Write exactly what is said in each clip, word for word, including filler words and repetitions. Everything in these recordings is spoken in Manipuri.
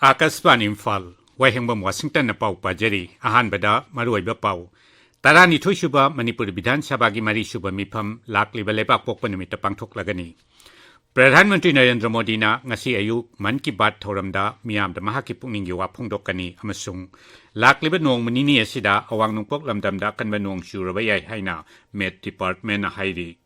ꯑꯥꯀꯥꯁꯕꯥꯅꯤ ꯏꯝꯐꯥꯜ, ꯋꯥꯍꯦꯡꯕꯝ ꯋꯥꯁꯤꯡꯇꯟꯅ ꯄꯥꯎ ꯄꯥꯖꯔꯤ꯫ ꯑꯍꯥꯟꯕꯗ ꯃꯔꯨꯑꯣꯏꯕ ꯄꯥꯎ꯫ ꯇꯔꯥꯅꯤꯊꯣꯏ ꯁꯨꯕ ꯃꯅꯤꯄꯨꯔ ꯕꯤꯙꯥꯟ ꯁꯚꯥꯒꯤ ꯃꯔꯤ ꯁꯨꯕ ꯃꯤꯐꯝ ꯂꯥꯛꯂꯤꯕ ꯂꯩꯕꯥꯛ ꯄꯣꯛꯄ ꯅꯨꯃꯤꯠꯇ ꯄꯥꯡꯊꯣꯛꯂꯒꯅꯤ꯫ ꯄ꯭ꯔꯙꯥꯟ ꯃꯟꯇ꯭ꯔꯤ ꯅꯔꯦꯟꯗ꯭ꯔ ꯃꯣꯗꯤꯅ ꯉꯁꯤ ꯑꯌꯨꯛ ꯃꯟ ꯀꯤ ꯕꯥꯠ ꯊꯧꯔꯝꯗ ꯃꯤꯌꯥꯝꯗ ꯃꯍꯥꯛꯀꯤ ꯄꯨꯛꯅꯤꯡꯒꯤ ꯋꯥ ꯐꯣꯡꯗꯣꯛꯀꯅꯤ ꯑꯃꯁꯨꯡ ꯂꯥꯛꯂꯤꯕ ꯅꯣꯡꯃ ꯅꯤꯅꯤ ꯑꯁꯤꯗ ꯑꯋꯥꯡ ꯅꯣꯡꯄꯣꯛ ꯂꯝꯗꯝꯗ ꯑꯀꯟꯕ ꯅꯣꯡ ꯆꯨꯔꯕ ꯌꯥꯏ ꯍꯥꯏꯅ ꯃꯦꯠ ꯗꯤꯄꯥꯔꯠꯃꯦꯟꯅ ꯍꯥꯏꯔꯤ꯫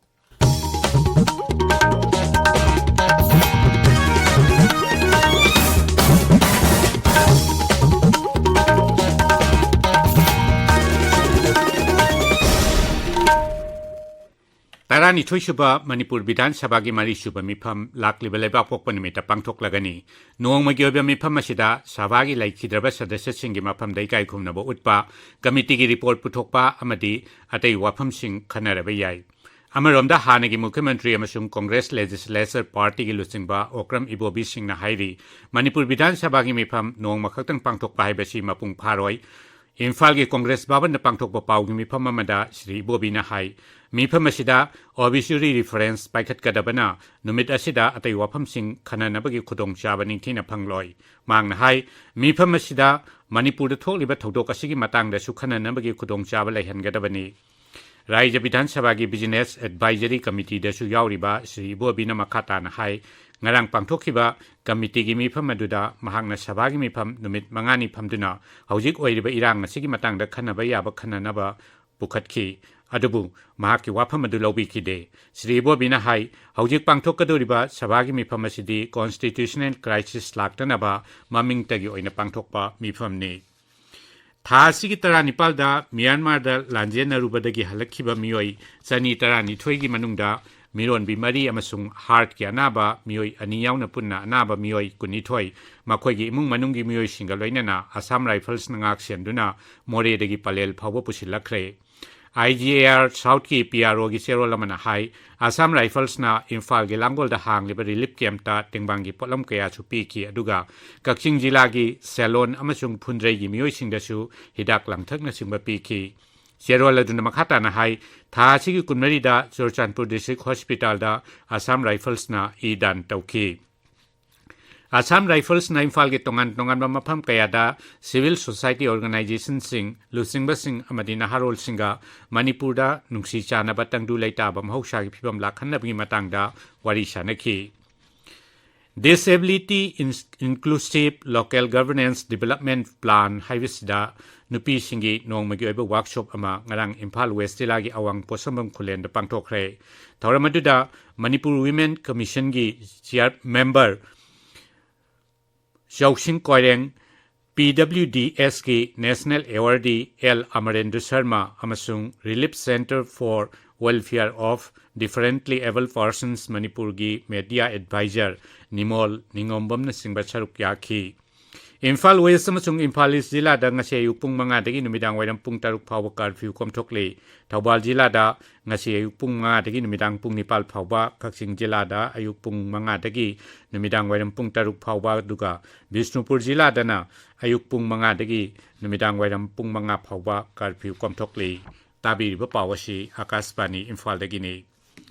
ꯇꯔꯥꯅꯤꯊꯣꯏ ꯁꯨꯕ ꯃꯅꯤꯄꯨꯔ ꯕꯤꯙꯥꯟ ꯁꯚꯥꯒꯤ ꯃꯔꯤ ꯁꯨꯕ ꯃꯤꯐꯝ ꯂꯥꯛꯂꯤꯕ ꯂꯩꯕꯥꯛ ꯄꯣꯛꯄ ꯅꯨꯃꯤꯠꯇ ꯄꯥꯡꯊꯣꯛꯂꯒꯅꯤ꯫ ꯅꯣꯡꯃꯒꯤ ꯑꯣꯏꯕ ꯃꯤꯐꯝ ꯑꯁꯤꯗ ꯁꯚꯥꯒꯤ ꯂꯩꯈꯤꯗ꯭ꯔꯕ ꯁꯗꯁ꯭ꯌꯁꯤꯡꯒꯤ ꯃꯐꯝꯗ ꯏꯀꯥꯏ ꯈꯨꯝꯅꯕ ꯎꯠꯄ, ꯀꯃꯤꯇꯤꯒꯤ ꯔꯤꯄꯣꯔꯠ ꯄꯨꯊꯣꯛꯄ ꯑꯃꯗꯤ ꯑꯇꯩ ꯋꯥꯐꯝꯁꯤꯡ ꯈꯟꯅꯔꯕ ꯌꯥꯏ꯫ ꯑꯃꯔꯣꯝꯗ, ꯍꯥꯟꯅꯒꯤ ꯃꯨꯈ꯭ꯌ ꯃꯟꯇ꯭ꯔꯤ ꯑꯃꯁꯨꯡ ꯀꯣꯡꯒ꯭ꯔꯦꯁ ꯂꯦꯖꯤꯁꯂꯦꯆꯔ ꯄꯥꯔꯇꯤꯒꯤ ꯂꯨꯆꯤꯡꯕ ꯑꯣꯀ꯭ꯔꯝ ꯏꯕꯣꯕꯤ ꯁꯤꯡꯅ ꯍꯥꯏꯔꯤ, ꯃꯅꯤꯄꯨꯔ ꯕꯤꯙꯥꯟ ꯁꯚꯥꯒꯤ ꯃꯤꯐꯝ ꯅꯣꯡꯃ ꯈꯛꯇꯪ ꯄꯥꯡꯊꯣꯛꯄ ꯍꯥꯏꯕꯁꯤ ꯃꯄꯨꯡ ꯐꯥꯔꯣꯏ꯫ ꯏꯝꯐꯥꯜꯒꯤ ꯀꯣꯡꯒ꯭ꯔꯦꯁ ꯚꯕꯟꯗ ꯄꯥꯡꯊꯣꯛꯄ ꯄꯥꯎꯒꯤ ꯃꯤꯐꯝ ꯑꯃꯗ ꯁ꯭ꯔꯤ ꯏꯕꯣꯕꯤꯅ ꯍꯥꯏ, ꯃꯤꯐꯝ ꯑꯁꯤꯗ ꯑꯣ ꯕꯤ ꯁꯤ ꯔꯤ ꯔꯤꯐꯔꯦꯟꯁ ꯄꯥꯏꯈꯠꯀꯗꯕꯅ ꯅꯨꯃꯤꯠ ꯑꯁꯤꯗ ꯑꯇꯩ ꯋꯥꯐꯝꯁꯤꯡ ꯈꯟꯅꯅꯕꯒꯤ ꯈꯨꯗꯣꯡꯆꯥꯕ ꯅꯤꯡꯊꯤꯅ ꯐꯪꯂꯣꯏ꯫ ꯃꯍꯥꯛꯅ ꯍꯥꯏ, ꯃꯤꯐꯝ ꯑꯁꯤꯗ ꯃꯅꯤꯄꯨꯔꯗ ꯊꯣꯛꯂꯤꯕ ꯊꯧꯗꯣꯛ ꯑꯁꯤꯒꯤ ꯃꯇꯥꯡꯗꯁꯨ ꯈꯟꯅꯅꯕꯒꯤ ꯈꯨꯗꯣꯡꯆꯥꯕ ꯂꯩꯍꯟꯒꯗꯕꯅꯤ꯫ ꯔꯥꯏꯖ꯭ꯌ ꯕꯤꯙꯥꯟ ꯁꯚꯥꯒꯤ ꯕꯤꯖꯤꯅꯦꯁ ꯑꯦꯗꯚꯥꯏꯖꯔꯤ ꯀꯃꯤꯇꯤꯗꯁꯨ ꯌꯥꯎꯔꯤꯕ ꯁ꯭ꯔꯤ ꯏꯕꯣꯕꯤꯅ ꯃꯈꯥ ꯇꯥꯅ ꯍꯥꯏ, ꯉꯔꯥꯡ ꯄꯥꯡꯊꯣꯛꯈꯤꯕ ꯀꯃꯤꯇꯤꯒꯤ ꯃꯤꯐꯝ ꯑꯗꯨꯗ ꯃꯍꯥꯛꯅ ꯁꯚꯥꯒꯤ ꯃꯤꯐꯝ ꯅꯨꯃꯤꯠ ꯃꯉꯥꯅꯤ ꯐꯝꯗꯨꯅ ꯍꯧꯖꯤꯛ ꯑꯣꯏꯔꯤꯕ ꯏꯔꯥꯡ ꯑꯁꯤꯒꯤ ꯃꯇꯥꯡꯗ ꯈꯟꯅꯕ ꯌꯥꯕ ꯈꯟꯅꯅꯕ ꯄꯨꯈꯠꯈꯤ꯫ ꯑꯗꯨꯕꯨ ꯃꯍꯥꯛꯀꯤ ꯋꯥꯐꯝ ꯑꯗꯨ ꯂꯧꯕꯤꯈꯤꯗꯦ꯫ ꯁ꯭ꯔꯤ ꯏꯕꯣꯕꯤꯅ ꯍꯥꯏ, ꯍꯧꯖꯤꯛ ꯄꯥꯡꯊꯣꯛꯀꯗꯧꯔꯤꯕ ꯁꯚꯥꯒꯤ ꯃꯤꯐꯝ ꯑꯁꯤꯗꯤ ꯀꯣꯟꯁꯇꯤꯇ꯭ꯌꯨꯁꯅꯦꯜ ꯀ꯭ꯔꯥꯏꯁꯤꯁ ꯂꯥꯛꯇꯅꯕ ꯃꯃꯤꯡꯇꯒꯤ ꯑꯣꯏꯅ ꯄꯥꯡꯊꯣꯛꯄ ꯃꯤꯐꯝꯅꯤ꯫ ꯊꯥ ꯑꯁꯤꯒꯤ ꯇꯔꯥꯅꯤꯄꯥꯜꯗ ꯃ꯭ꯌꯥꯟꯃꯥꯔꯗ ꯂꯥꯟꯖꯦꯟꯅꯔꯨꯕꯗꯒꯤ ꯍꯜꯂꯛꯈꯤꯕ ꯃꯤꯑꯣꯏ ꯆꯅꯤ ꯇꯔꯥꯅꯤꯊꯣꯏꯒꯤ ꯃꯅꯨꯡꯗ ꯃꯤꯔꯣꯟꯕꯤ ꯃꯔꯤ ꯑꯃꯁꯨꯡ ꯍꯥꯔꯠꯀꯤ ꯑꯅꯥꯕ ꯃꯤꯑꯣꯏ ꯑꯅꯤ ꯌꯥꯎꯅ ꯄꯨꯟꯅ ꯑꯅꯥꯕ ꯃꯤꯑꯣꯏ ꯀꯨꯟꯅꯤꯊꯣꯏ, ꯃꯈꯣꯏꯒꯤ ꯏꯃꯨꯡ ꯃꯅꯨꯡꯒꯤ ꯃꯤꯑꯣꯏꯁꯤꯡꯒ ꯂꯣꯏꯅꯅ ꯑꯁꯥꯝ ꯔꯥꯏꯐꯜꯁꯅ ꯉꯥꯛ ꯁꯦꯟꯗꯨꯅ ꯃꯣꯔꯦꯗꯒꯤ ꯄꯂꯦꯜ ꯐꯥꯎꯕ ꯄꯨꯁꯤꯜꯂꯛꯈ꯭ꯔꯦ꯫ ꯑꯥꯏ ꯖꯤ ꯑꯦ ꯑꯥꯔ ꯁꯥꯎꯠꯀꯤ ꯄꯤ ꯑꯥꯔ ꯑꯣꯒꯤ ꯆꯦꯔꯣꯜ ꯑꯃꯅ ꯍꯥꯏ, ꯑꯁꯥꯝ ꯔꯥꯏꯐꯜꯁꯅ ꯏꯝꯐꯥꯜꯒꯤ ꯂꯥꯡꯒꯣꯜꯗ ꯍꯥꯡꯂꯤꯕ ꯔꯤꯂꯤꯐ ꯀꯦꯝꯞꯇ ꯇꯦꯡꯕꯥꯡꯒꯤ ꯄꯣꯠꯂꯝ ꯀꯌꯥꯁꯨ ꯄꯤꯈꯤ, ꯑꯗꯨꯒ ꯀꯛꯆꯤꯡ ꯖꯤꯂꯥꯒꯤ ꯁꯦꯂꯣꯟ ꯑꯃꯁꯨꯡ ꯐꯨꯟꯗ꯭ꯔꯩꯒꯤ ꯃꯤꯑꯣꯏꯁꯤꯡꯗꯁꯨ ꯍꯤꯗꯥꯛ ꯂꯥꯡꯊꯛꯅꯆꯤꯡꯕ ꯄꯤꯈꯤ꯫ ꯆꯦꯔꯣꯜ ꯑꯗꯨꯅ ꯃꯈꯥ ꯇꯥꯅ ꯍꯥꯏ, ꯊꯥ ꯑꯁꯤꯒꯤ ꯀꯨꯟꯃꯔꯤꯗ ꯆꯨꯔꯆꯥꯟꯄꯨꯔ ꯗꯤꯁꯇ꯭ꯔꯤꯛ ꯍꯣꯁꯄꯤꯇꯥꯜꯗ ꯑꯁꯥꯝ ꯔꯥꯏꯐꯜꯁꯅ ꯏ ꯗꯥꯟ ꯇꯧꯈꯤ꯫ ꯑꯁꯥꯝ ꯔꯥꯏꯐꯜꯁꯅ ꯏꯝꯐꯥꯜꯒꯤ ꯇꯣꯉꯥꯟ ꯇꯣꯉꯥꯟꯕ ꯃꯐꯝ ꯀꯌꯥꯗ civil society organizationꯁꯤꯡ, ꯂꯨꯆꯤꯡꯕꯁꯤꯡ ꯑꯃꯗꯤ ꯅꯍꯥꯔꯣꯜꯁꯤꯡꯒ ꯃꯅꯤꯄꯨꯔꯗ ꯅꯨꯡꯁꯤ ꯆꯥꯟꯅꯕ ꯇꯪꯗꯨ ꯂꯩꯇꯥꯕ ꯃꯍꯧꯁꯥꯒꯤ ꯐꯤꯕꯝ ꯂꯥꯛꯍꯟꯅꯕꯒꯤ ꯃꯇꯥꯡꯗ ꯋꯥꯔꯤ ꯁꯥꯅꯈꯤ꯫ Disability Inclusive Local Governance Development Plan ꯍꯥꯏꯕꯁꯤꯗ ꯅꯨꯄꯤꯁꯤꯡꯒꯤ ꯅꯣꯡꯃꯒꯤ ꯑꯣꯏꯕ workshop ꯑꯃ ꯉꯔꯥꯡ ꯏꯝꯐꯥꯜ ꯋꯦꯁ ꯖꯤꯂꯥꯒꯤ ꯑꯋꯥꯡ ꯄꯣꯠꯁꯪꯕꯝ ꯈꯨꯂꯦꯟꯗ ꯄꯥꯡꯊꯣꯛꯈ꯭ꯔꯦ꯫ ꯊꯧꯔꯝ ꯑꯗꯨꯗ Manipur Women Commissionꯒꯤ chair member ꯆꯥꯎꯁꯤꯡ Koireng, PWDSꯀꯤ National Awardee L ꯑꯃꯔꯦꯟꯗ꯭ꯔ Sharma ꯑꯃꯁꯨꯡ Relief Centre for Welfare of Differently Abled Persons ꯃꯅꯤꯄꯨꯔꯒꯤ media advisor ꯅꯤꯃꯣꯜ ꯅꯤꯉꯣꯝꯕꯝꯅꯆꯤꯡꯕ ꯁꯔꯨꯛ ꯌꯥꯈꯤ꯫ ꯏꯝꯐꯥꯜ ꯋꯦꯁ ꯑꯃꯁꯨꯡ ꯏꯝꯐꯥꯜ ꯏꯁ ꯖꯤꯂꯥꯗ ꯉꯁꯤ ꯑꯌꯨꯛ ꯄꯨꯡ ꯃꯉꯥꯗꯒꯤ ꯅꯨꯃꯤꯗꯥꯡ ꯋꯥꯏꯔꯝ ꯄꯨꯡ ꯇꯔꯨꯛ ꯐꯥꯎꯕ curfew ꯀꯣꯝꯊꯣꯛꯂꯤ꯫ ꯊꯧꯕꯥꯜ ꯖꯤꯂꯥꯗ ꯉꯁꯤ ꯑꯌꯨꯛ ꯄꯨꯡ ꯃꯉꯥꯗꯒꯤ ꯅꯨꯃꯤꯗꯥꯡ ꯄꯨꯡ ꯅꯤꯄꯥꯜ ꯐꯥꯎꯕ, ꯀꯛꯆꯤꯡ ꯖꯤꯂꯥꯗ ꯑꯌꯨꯛ ꯄꯨꯡ ꯃꯉꯥꯗꯒꯤ ꯅꯨꯃꯤꯗꯥꯡ ꯋꯥꯏꯔꯝ ꯄꯨꯡ ꯇꯔꯨꯛ ꯐꯥꯎꯕ, ꯑꯗꯨꯒ ꯕꯤꯁꯅꯨꯄꯨꯔ ꯖꯤꯂꯥꯗꯅ ꯑꯌꯨꯛ ꯄꯨꯡ ꯃꯉꯥꯗꯒꯤ ꯅꯨꯃꯤꯗꯥꯡ ꯋꯥꯏꯔꯝ ꯄꯨꯡ ꯃꯉꯥ ꯐꯥꯎꯕ curfew ꯀꯣꯝꯊꯣꯛꯂꯤ꯫ ꯇꯥꯕꯤꯔꯤꯕ ꯄꯥꯎ ꯑꯁꯤ ꯑꯀꯥꯁꯕꯥꯅꯤ ꯏꯝꯐꯥꯜꯗꯒꯤꯅꯤ꯫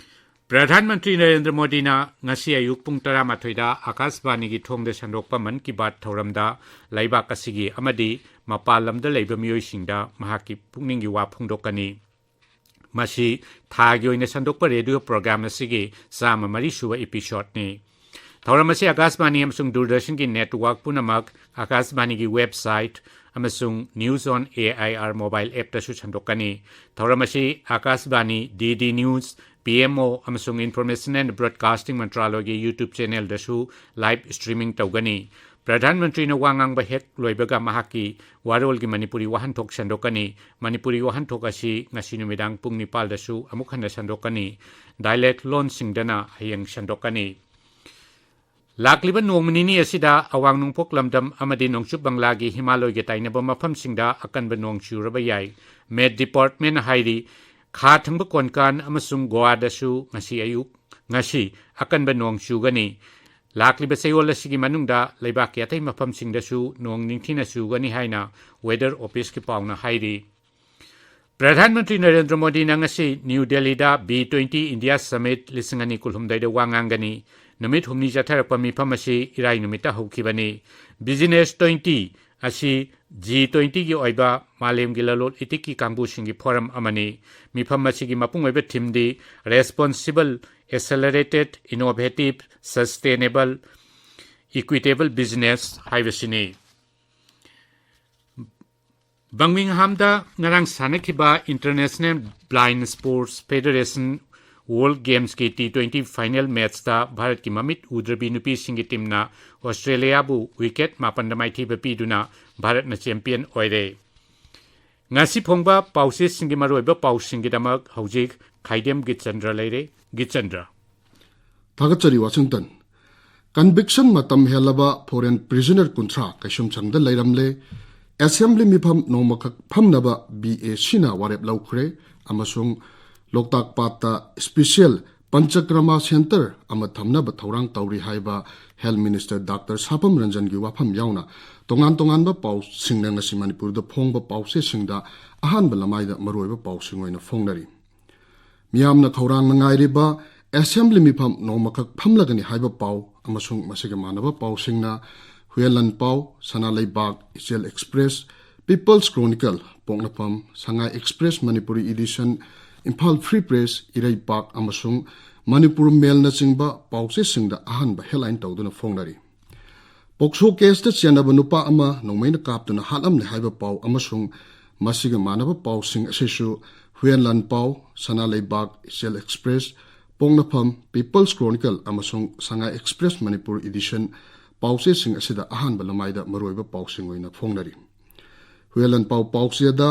ꯄ꯭ꯔꯙꯥꯟ ꯃꯟꯇ꯭ꯔꯤ ꯅꯔꯦꯟꯗ꯭ꯔ ꯃꯣꯗꯤꯅ ꯉꯁꯤ ꯑꯌꯨꯛ ꯄꯨꯡ ꯇꯔꯥꯃꯥꯊꯣꯏꯗ ꯑꯀꯥꯁꯕꯥꯅꯤꯒꯤ ꯊꯣꯡꯗ ꯁꯟꯗꯣꯛꯄ ꯃꯟ ꯀꯤ ꯕꯥꯠ ꯊꯧꯔꯝꯗ ꯂꯩꯕꯥꯛ ꯑꯁꯤꯒꯤ ꯑꯃꯗꯤ ꯃꯄꯥꯟ ꯂꯝꯗ ꯂꯩꯕ ꯃꯤꯑꯣꯏꯁꯤꯡꯗ ꯃꯍꯥꯛꯀꯤ ꯄꯨꯛꯅꯤꯡꯒꯤ ꯋꯥ ꯐꯣꯡꯗꯣꯛꯀꯅꯤ꯫ ꯃꯁꯤ ꯊꯥꯒꯤ ꯑꯣꯏꯅ ꯁꯟꯗꯣꯛꯄ ꯔꯦꯗꯤꯑꯣ ꯄ꯭ꯔꯣꯒ꯭ꯔꯥꯝ ꯑꯁꯤꯒꯤ ꯆꯥꯝꯃ ꯃꯔꯤ ꯁꯨꯕ episodeꯅꯤ꯫ ꯊꯧꯔꯝ ꯑꯁꯤ ꯑꯀꯥꯁꯕꯥꯅꯤ ꯑꯃꯁꯨꯡ ꯗꯨꯔꯗꯔꯁꯟꯒꯤ network ꯄꯨꯝꯅꯃꯛ, ꯑꯀꯥꯁꯕꯥꯅꯤꯒꯤ website ꯑꯃꯁꯨꯡ News on AIR mobile appꯇꯁꯨ ꯁꯟꯗꯣꯛꯀꯅꯤ꯫ ꯊꯧꯔꯝ ꯑꯁꯤ ꯑꯀꯥꯁꯕꯥꯅꯤ, DD News, PMO ꯑꯃꯁꯨꯡ Information and Broadcasting ꯃꯟꯇ꯭ꯔꯥꯂꯣꯏꯒꯤ YouTube channelꯗꯁꯨ live streaming ꯇꯧꯒꯅꯤ꯫ ꯄ꯭ꯔꯙꯥꯟ ꯃꯟꯇ꯭ꯔꯤꯅ ꯋꯥ ꯉꯥꯡꯕ ꯍꯦꯛ ꯂꯣꯏꯕꯒ ꯃꯍꯥꯛꯀꯤ ꯋꯥꯔꯣꯜꯒꯤ ꯃꯅꯤꯄꯨꯔꯤ ꯋꯥꯍꯟꯊꯣꯛ ꯁꯟꯗꯣꯛꯀꯅꯤ꯫ ꯃꯅꯤꯄꯨꯔꯤ ꯋꯥꯍꯟꯊꯣꯛ ꯑꯁꯤ ꯉꯁꯤ ꯅꯨꯃꯤꯗꯥꯡ ꯄꯨꯡ ꯅꯤꯄꯥꯜꯗꯁꯨ ꯑꯃꯨꯛ ꯍꯟꯅ ꯁꯟꯗꯣꯛꯀꯅꯤ꯫ Dialect ꯂꯣꯟꯁꯤꯡꯗꯅ ꯍꯌꯦꯡ ꯁꯟꯗꯣꯛꯀꯅꯤ꯫ ꯂꯥꯛꯂꯤꯕ ꯅꯣꯡꯃ ꯅꯤꯅꯤ ꯑꯁꯤꯗ ꯑꯋꯥꯡ ꯅꯣꯡꯄꯣꯛ ꯂꯝꯗꯝ ꯑꯃꯗꯤ ꯅꯣꯡꯆꯨꯞ ꯕꯪꯂꯥꯒꯤ ꯍꯤꯃꯥꯂꯣꯏꯒ ꯇꯥꯏꯅꯕ ꯃꯐꯝꯁꯤꯡꯗ ꯑꯀꯟꯕ ꯅꯣꯡ ꯆꯨꯔꯕ ꯌꯥꯏ꯫ Met Departmentꯅ ꯍꯥꯏꯔꯤ, ꯈꯥ ꯊꯪꯕ ꯀꯣꯟꯀꯥꯟ ꯑꯃꯁꯨꯡ ꯒꯣꯋꯥꯗꯁꯨ ꯉꯁꯤ ꯑꯌꯨꯛ, ꯉꯁꯤ ꯑꯀꯟꯕ ꯅꯣꯡ ꯆꯨꯒꯅꯤ꯫ ꯂꯥꯛꯂꯤꯕ ꯆꯌꯣꯜ ꯑꯁꯤꯒꯤ ꯃꯅꯨꯡꯗ ꯂꯩꯕꯥꯛꯀꯤ ꯑꯇꯩ ꯃꯐꯝꯁꯤꯡꯗꯁꯨ ꯅꯣꯡ ꯅꯤꯡꯊꯤꯅ ꯆꯨꯒꯅꯤ ꯍꯥꯏꯅ Weather Officeꯀꯤ ꯄꯥꯎꯅ ꯍꯥꯏꯔꯤ꯫ ꯄ꯭ꯔꯙꯥꯟ ꯃꯟꯇ꯭ꯔꯤ ꯅꯔꯦꯟꯗ꯭ꯔ ꯃꯣꯗꯤꯅ ꯉꯁꯤ ꯅ꯭ꯌꯨ ꯗꯦꯜꯂꯤꯗ B twenty India Summit ꯂꯤꯁꯤꯡ ꯑꯅꯤ ꯀꯨꯟꯍꯨꯝꯗꯣꯏꯗ ꯋꯥ ꯉꯥꯡꯒꯅꯤ꯫ ꯅꯨꯃꯤꯠ ꯍꯨꯝꯅꯤ ꯆꯠꯊꯔꯛꯄ ꯃꯤꯐꯝ ꯑꯁꯤ ꯏꯔꯥꯏ ꯅꯨꯃꯤꯠꯇ ꯍꯧꯈꯤꯕꯅꯤ꯫ Business twenty ꯑꯁꯤ G twenty ꯒꯤ ꯑꯣꯏꯕ ꯃꯥꯂꯦꯝꯒꯤ ꯂꯂꯣꯟ ꯏꯇꯤꯛꯀꯤ ꯀꯥꯡꯕꯨꯁꯤꯡꯒꯤ ꯐꯣꯔꯝ ꯑꯃꯅꯤ꯫ ꯃꯤꯐꯝ ꯑꯁꯤꯒꯤ ꯃꯄꯨꯡ ꯑꯣꯏꯕ theme ꯗꯤ Responsible, Accelerated, Innovative, Sustainable, Equitable Business ꯍꯥꯏꯕꯁꯤꯅꯤ꯫ ꯕꯔꯃꯤꯡꯍꯥꯝꯗ ꯉꯔꯥꯡ ꯁꯥꯟꯅꯈꯤꯕ International Blind Sports Federation World Games ꯀꯤ T twenty final match ꯇ ꯚꯥꯔꯠꯀꯤ ꯃꯃꯤꯠ ꯎꯗ꯭ꯔꯕꯤ ꯅꯨꯄꯤꯁꯤꯡꯒꯤ team ꯅ ꯑꯣꯁꯇ꯭ꯔꯦꯂꯤꯌꯥꯕꯨ wicket ꯃꯥꯄꯟꯗ ꯃꯥꯏꯊꯤꯕ ꯄꯤꯗꯨꯅ ꯚꯥꯔꯠꯅ champion ꯑꯣꯏꯔꯦ꯫ ꯉꯁꯤ ꯐꯣꯡꯕ ꯄꯥꯎꯆꯦꯁꯤꯡꯒꯤ ꯃꯔꯨꯑꯣꯏꯕ ꯄꯥꯎꯁꯤꯡꯒꯤꯗꯃꯛ ꯍꯧꯖꯤꯛ ꯈꯥꯏꯗꯦꯝ ꯒꯤꯠꯆꯟꯗ꯭ꯔ ꯂꯩꯔꯦ꯫ ꯒꯤꯠꯆꯟꯗ꯭ꯔ꯫ ꯊꯥꯒꯠꯆꯔꯤ ꯋꯥꯁꯤꯡꯇꯟ꯫ Conviction ꯃꯇꯝ ꯍꯦꯜꯂꯕ foreign prisoner ꯀꯨꯟꯊ꯭ꯔꯥ ꯀꯩꯁꯨꯝꯁꯪꯗ ꯂꯩꯔꯝꯂꯦ꯫ Assembly ꯃꯤꯐꯝ ꯅꯣꯡꯃꯈꯛ ꯐꯝꯅꯕ BAC ꯅ ꯋꯥꯔꯦꯞ ꯂꯧꯈ꯭ꯔꯦ ꯑꯃꯁꯨꯡ ꯂꯣꯛꯇꯥꯛ ꯄꯥꯠꯇ special ꯄꯟꯆꯀ꯭ꯔꯃ center ꯑꯃ ꯊꯝꯅꯕ ꯊꯧꯔꯥꯡ ꯇꯧꯔꯤ ꯍꯥꯏꯕ Health Minister ꯗꯥꯛꯇꯔ ꯁꯥꯄꯝ ꯔꯟꯖꯟꯒꯤ ꯋꯥꯐꯝ ꯌꯥꯎꯅ ꯇꯣꯉꯥꯟ ꯇꯣꯉꯥꯟꯕ ꯄꯥꯎꯁꯤꯡꯅ ꯉꯁꯤ ꯃꯅꯤꯄꯨꯔꯗ ꯐꯣꯡꯕ ꯄꯥꯎꯆꯦꯁꯤꯡꯗ ꯑꯍꯥꯟꯕ ꯂꯃꯥꯏꯗ ꯃꯔꯨꯑꯣꯏꯕ ꯄꯥꯎꯁꯤꯡ ꯑꯣꯏꯅ ꯐꯣꯡꯅꯔꯤ꯫ ꯃꯤꯌꯥꯝꯅ ꯈꯧꯔꯥꯡꯅ ꯉꯥꯏꯔꯤꯕ Assembly ꯃꯤꯐꯝ ꯅꯣꯡꯃꯈꯛ ꯐꯝꯂꯒꯅꯤ ꯍꯥꯏꯕ ꯄꯥꯎ ꯑꯃꯁꯨꯡ ꯃꯁꯤꯒ ꯃꯥꯟꯅꯕ ꯄꯥꯎꯁꯤꯡꯅ ꯍꯨꯌꯦꯟ ꯂꯥꯟꯄꯥꯎ, ꯁꯅꯥ ꯂꯩꯕꯥꯛ, ꯏꯆꯦꯜ Express, People's Chronicle, ꯄꯣꯛꯅꯐꯝ, ꯁꯉꯥꯏ Express Manipuri edition, Imphal Free Press, ꯏꯔꯩꯄꯥꯛ ꯑꯃꯁꯨꯡ ꯃꯅꯤꯄꯨꯔ ꯃꯦꯜꯅꯆꯤꯡꯕ ꯄꯥꯎꯆꯦꯁꯤꯡꯗ ꯑꯍꯥꯟꯕ headline ꯇꯧꯗꯨꯅ ꯐꯣꯡꯅꯔꯤ꯫ ꯄꯣꯛꯁꯣ case ꯇ ꯆꯦꯟꯅꯕ ꯅꯨꯄꯥ ꯑꯃ ꯅꯣꯡꯃꯩꯅ ꯀꯥꯞꯇꯨꯅ ꯍꯥꯠꯂꯝꯂꯦ ꯍꯥꯏꯕ ꯄꯥꯎ ꯑꯃꯁꯨꯡ ꯃꯁꯤꯒ ꯃꯥꯟꯅꯕ ꯄꯥꯎꯁꯤꯡ ꯑꯁꯤꯁꯨ ꯍꯨꯌꯦꯟ ꯂꯥꯟꯄꯥꯎ, ꯁꯅꯥ ꯂꯩꯕꯥꯛ, ꯏꯆꯦꯜ Express, ꯄꯣꯛꯅꯐꯝ, People's Chronicle ꯑꯃꯁꯨꯡ ꯁꯉꯥꯏ Express Manipur edition ꯄꯥꯎꯆꯦꯁꯤꯡ ꯑꯁꯤꯗ ꯑꯍꯥꯟꯕ ꯂꯃꯥꯏꯗ ꯃꯔꯨꯑꯣꯏꯕ ꯄꯥꯎꯁꯤꯡ ꯑꯣꯏꯅ ꯐꯣꯡꯅꯔꯤ꯫ ꯍꯨꯌꯦꯟ ꯂꯥꯟꯄꯥꯎ ꯄꯥꯎꯆꯦꯗ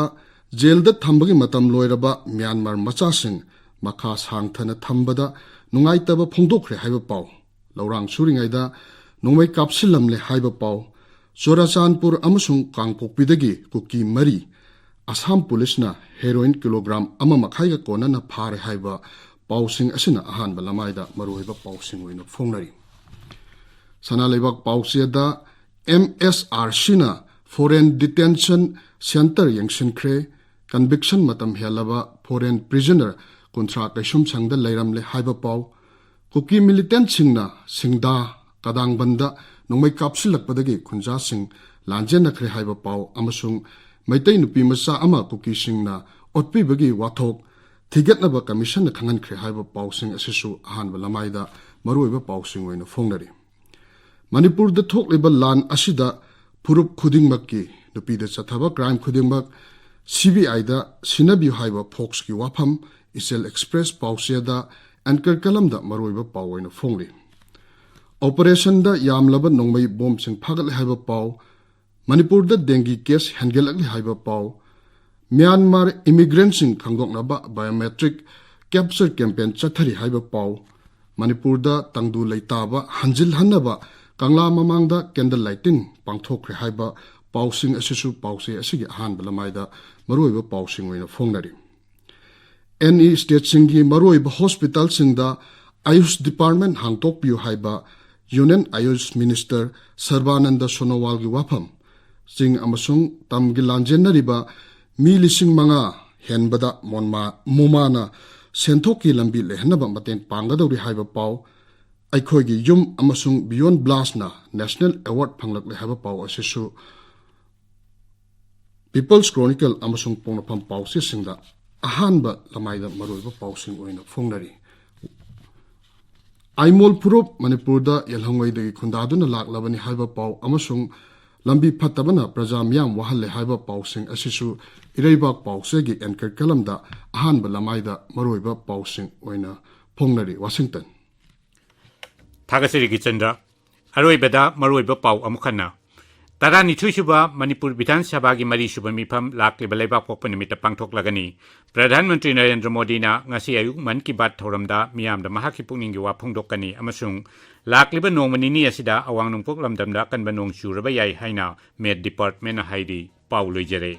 ꯖꯦꯜꯗ ꯊꯝꯕꯒꯤ ꯃꯇꯝ ꯂꯣꯏꯔꯕ ꯃ꯭ꯌꯥꯟꯃꯥꯔ ꯃꯆꯥꯁꯤꯡ ꯃꯈꯥ ꯁꯥꯡꯊꯅ ꯊꯝꯕꯗ ꯅꯨꯡꯉꯥꯏꯇꯕ ꯐꯣꯡꯗꯣꯛꯈ꯭ꯔꯦ ꯍꯥꯏꯕ ꯄꯥꯎ, ꯂꯧꯔꯥꯡ ꯁꯨꯔꯤꯉꯩꯗ ꯅꯣꯡꯃꯩ ꯀꯥꯞꯁꯤꯜꯂꯝꯂꯦ ꯍꯥꯏꯕ ꯄꯥꯎ, ꯆꯨꯔꯥꯆꯥꯟꯄꯨꯔ ꯑꯃꯁꯨꯡ ꯀꯥꯡꯄꯣꯛꯄꯤꯗꯒꯤ ꯀꯨꯀꯤ ꯃꯔꯤ ꯑꯁꯥꯝ ꯄꯨꯂꯤꯁꯅ heroin kilogram ꯑꯃ ꯃꯈꯥꯏꯒ ꯀꯣꯟꯅꯅ ꯐꯥꯔꯦ ꯍꯥꯏꯕ ꯄꯥꯎꯁꯤꯡ ꯑꯁꯤꯅ ꯑꯍꯥꯟꯕ ꯂꯃꯥꯏꯗ ꯃꯔꯨꯑꯣꯏꯕ ꯄꯥꯎꯁꯤꯡ ꯑꯣꯏꯅ ꯐꯣꯡꯅꯔꯤ꯫ ꯁꯅꯥ ꯂꯩꯕꯥꯛ ꯄꯥꯎꯆꯦꯗ MSRC ꯅ foreign detention center ꯌꯦꯡꯁꯤꯟꯈ꯭ꯔꯦ, conviction ꯃꯇꯝ ꯍꯦꯜꯂꯕ foreign prisoner ꯀꯨꯟꯊ꯭ꯔꯥ ꯀꯩꯁꯨꯝꯁꯪꯗ ꯂꯩꯔꯝꯂꯦ ꯍꯥꯏꯕ ꯄꯥꯎ, ꯀꯨꯀꯤ ꯃꯤꯂꯤꯇꯦꯟꯠꯁꯤꯡꯅ ꯁꯤꯡꯗꯥ ꯀꯗꯥꯡꯕꯟꯗ ꯅꯣꯡꯃꯩ ꯀꯥꯞꯁꯤꯜꯂꯛꯄꯗꯒꯤ ꯈꯨꯟꯖꯥꯁꯤꯡ ꯂꯥꯟꯖꯦꯟꯅꯈ꯭ꯔꯦ ꯍꯥꯏꯕ ꯄꯥꯎ ꯑꯃꯁꯨꯡ ꯃꯩꯇꯩ ꯅꯨꯄꯤ ꯃꯆꯥ ꯑꯃ ꯀꯨꯀꯤꯁꯤꯡꯅ ꯑꯣꯠꯄꯤꯕꯒꯤ ꯋꯥꯊꯣꯛ ꯊꯤꯒꯠꯅꯕ ꯀꯃꯤꯁꯟꯅ ꯈꯪꯍꯟꯈ꯭ꯔꯦ ꯍꯥꯏꯕ ꯄꯥꯎꯁꯤꯡ ꯑꯁꯤꯁꯨ ꯑꯍꯥꯟꯕ ꯂꯃꯥꯏꯗ ꯃꯔꯨꯑꯣꯏꯕ ꯄꯥꯎꯁꯤꯡ ꯑꯣꯏꯅ ꯐꯣꯡꯅꯔꯤ꯫ ꯃꯅꯤꯄꯨꯔꯗ ꯊꯣꯛꯂꯤꯕ ꯂꯥꯟ ꯑꯁꯤꯗ ꯐꯨꯔꯨꯞ ꯈꯨꯗꯤꯡꯃꯛꯀꯤ ꯅꯨꯄꯤꯗ ꯆꯠꯊꯕ ꯀ꯭ꯔꯥꯏꯝ ꯈꯨꯗꯤꯡꯃꯛ ꯁꯤ ꯕꯤ ꯑꯥꯏꯗ ꯁꯤꯟꯅꯕꯤꯌꯨ ꯍꯥꯏꯕ ꯐꯣꯛꯁꯀꯤ ꯋꯥꯐꯝ ꯏꯆꯦꯜ ꯑꯦꯛꯁꯄ꯭ꯔꯦꯁ ꯄꯥꯎꯆꯦꯗ ꯑꯦꯡꯀꯔ ꯀꯂꯝꯗ ꯃꯔꯨꯑꯣꯏꯕ ꯄꯥꯎ ꯑꯣꯏꯅ ꯐꯣꯡꯂꯤ꯫ ꯑꯣꯄꯔꯦꯁꯟꯗ ꯌꯥꯝꯂꯕ ꯅꯣꯡꯃꯩ ꯕꯣꯝꯁꯤꯡ ꯐꯥꯒꯠꯂꯦ ꯍꯥꯏꯕ ꯄꯥꯎ, ꯃꯅꯤꯄꯨꯔꯗ ꯗꯦꯡꯒꯤ ꯀꯦꯁ ꯍꯦꯟꯒꯠꯂꯛꯂꯤ ꯍꯥꯏꯕ ꯄꯥꯎ, ꯃ꯭ꯌꯥꯟꯃꯥꯔ ꯏꯃꯤꯒ꯭ꯔꯦꯟꯠꯁꯤꯡ ꯈꯪꯗꯣꯛꯅꯕ ꯕꯥꯏꯑꯣꯃꯦꯇ꯭ꯔꯤꯛ ꯀꯦꯞꯆꯔ ꯀꯦꯝꯄꯦꯟ ꯆꯠꯊꯔꯤ ꯍꯥꯏꯕ ꯄꯥꯎ, ꯃꯅꯤꯄꯨꯔꯗ ꯇꯪꯗꯨ ꯂꯩꯇꯥꯕ ꯍꯟꯖꯤꯜꯍꯟꯅꯕ ꯀꯪꯂꯥ ꯃꯃꯥꯡꯗ ꯀꯦꯟꯗꯜ ꯂꯥꯏꯇꯤꯡ ꯄꯥꯡꯊꯣꯛꯈ꯭ꯔꯦ ꯍꯥꯏꯕ ꯄꯥꯎꯁꯤꯡ ꯑꯁꯤꯁꯨ ꯄꯥꯎꯆꯦ ꯑꯁꯤꯒꯤ ꯑꯍꯥꯟꯕ ꯂꯃꯥꯏꯗ ꯃꯔꯨꯑꯣꯏꯕ ꯄꯥꯎꯁꯤꯡ ꯑꯣꯏꯅ ꯐꯣꯡꯅꯔꯤ꯫ ꯑꯦꯅꯤ ꯁ꯭ꯇꯦꯠꯁꯤꯡꯒꯤ ꯃꯔꯨꯑꯣꯏꯕ ꯍꯣꯁꯄꯤꯇꯥꯜꯁꯤꯡꯗ ꯑꯌꯨꯁ ꯗꯤꯄꯥꯔꯠꯃꯦꯟꯠ ꯍꯥꯡꯗꯣꯛꯄꯤꯌꯨ ꯍꯥꯏꯕ ꯌꯨꯅꯤꯌꯟ ꯑꯌꯨꯁ ꯃꯤꯅꯤꯁꯇꯔ ꯁꯔꯕꯥꯅꯟꯗ ꯁꯣꯅꯣꯋꯥꯜꯒꯤ ꯋꯥꯐꯝ, ꯆꯤꯡ ꯑꯃꯁꯨꯡ ꯇꯝꯒꯤ ꯂꯥꯟꯖꯦꯟꯅꯔꯤꯕ ꯃꯤ ꯂꯤꯁꯤꯡ ꯃꯉꯥ ꯍꯦꯟꯕꯗ ꯃꯣꯟꯃꯥ-, ꯃꯣꯃꯥꯅ ꯁꯦꯟꯊꯣꯛꯀꯤ ꯂꯝꯕꯤ ꯂꯩꯍꯟꯅꯕ ꯃꯇꯦꯡ ꯄꯥꯡꯒꯗꯧꯔꯤ ꯍꯥꯏꯕ ꯄꯥꯎ, ꯑꯩꯈꯣꯏꯒꯤ ꯌꯨꯝ ꯑꯃꯁꯨꯡ ꯕꯤꯌꯣꯟ ꯕ꯭ꯂꯥꯁꯅ ꯅꯦꯁꯅꯦꯜ ꯑꯦꯋꯥꯔꯗ ꯐꯪꯂꯛꯂꯦ ꯍꯥꯏꯕ ꯄꯥꯎ ꯑꯁꯤꯁꯨ ꯄꯤꯄꯜꯁ ꯀ꯭ꯔꯣꯅꯤꯀꯜ ꯑꯃꯁꯨꯡ ꯄꯣꯛꯅꯐꯝ ꯄꯥꯎꯆꯦꯁꯤꯡꯗ ꯑꯍꯥꯟꯕ ꯂꯃꯥꯏꯗ ꯃꯔꯨꯑꯣꯏꯕ ꯄꯥꯎꯁꯤꯡ ꯑꯣꯏꯅ ꯐꯣꯡꯅꯔꯤ꯫ ꯑꯥꯏꯃꯣꯜ ꯐꯨꯔꯨꯞ ꯃꯅꯤꯄꯨꯔꯗ ꯌꯦꯜꯍꯧꯉꯩꯗꯒꯤ ꯈꯨꯟꯗꯥꯗꯨꯅ ꯂꯥꯛꯂꯕꯅꯤ ꯍꯥꯏꯕ ꯄꯥꯎ ꯑꯃꯁꯨꯡ ꯂꯝꯕꯤ ꯐꯠꯇꯕꯅ ꯄ꯭ꯔꯖꯥ ꯃꯤꯌꯥꯝ ꯋꯥꯍꯜꯂꯦ ꯍꯥꯏꯕ ꯄꯥꯎꯁꯤꯡ ꯑꯁꯤꯁꯨ ꯏꯔꯩꯕꯥꯛ ꯄꯥꯎꯆꯦꯒꯤ ꯑꯦꯡꯀꯔ ꯀꯂꯝꯗ ꯑꯍꯥꯟꯕ ꯂꯃꯥꯏꯗ ꯃꯔꯨꯑꯣꯏꯕ ꯄꯥꯎꯁꯤꯡ ꯑꯣꯏꯅ ꯐꯣꯡꯅꯔꯤ꯫ ꯋꯥꯁꯤꯡꯇꯟ꯫ ꯊꯥꯒꯠꯆꯔꯤ ꯒꯤꯆꯟꯗ꯭ꯔ꯫ ꯑꯔꯣꯏꯕꯗ ꯃꯔꯨꯑꯣꯏꯕ ꯄꯥꯎ ꯑꯃꯨꯛ ꯍꯟꯅ꯫ ꯇꯔꯥꯅꯤꯊꯣꯏ ꯁꯨꯕ ꯃꯅꯤꯄꯨꯔ ꯕꯤꯙꯥꯟ ꯁꯚꯥꯒꯤ ꯃꯔꯤ ꯁꯨꯕ ꯃꯤꯐꯝ ꯂꯥꯛꯂꯤꯕ ꯂꯩꯕꯥꯛ ꯄꯣꯛꯄ ꯅꯨꯃꯤꯠꯇ ꯄꯥꯡꯊꯣꯛꯂꯒꯅꯤ꯫ ꯄ꯭ꯔꯙꯥꯟ ꯃꯟꯇ꯭ꯔꯤ ꯅꯔꯦꯟꯗ꯭ꯔ ꯃꯣꯗꯤꯅ ꯉꯁꯤ ꯑꯌꯨꯛ ꯃꯟ ꯀꯤ ꯕꯥꯠ ꯊꯧꯔꯝꯗ ꯃꯤꯌꯥꯝꯗ ꯃꯍꯥꯛꯀꯤ ꯄꯨꯛꯅꯤꯡꯒꯤ ꯋꯥ ꯐꯣꯡꯗꯣꯛꯀꯅꯤ ꯑꯃꯁꯨꯡ ꯂꯥꯛꯂꯤꯕ ꯅꯣꯡꯃ ꯅꯤꯅꯤ ꯑꯁꯤꯗ ꯑꯋꯥꯡ ꯅꯣꯡꯄꯣꯛ ꯂꯝꯗꯝꯗ ꯑꯀꯟꯕ ꯅꯣꯡ ꯆꯨꯔꯕ ꯌꯥꯏ ꯍꯥꯏꯅ ꯃꯦꯠ ꯗꯤꯄꯥꯔꯠꯃꯦꯟꯅ ꯍꯥꯏꯔꯤ꯫ ꯄꯥꯎ ꯂꯣꯏꯖꯔꯦ꯫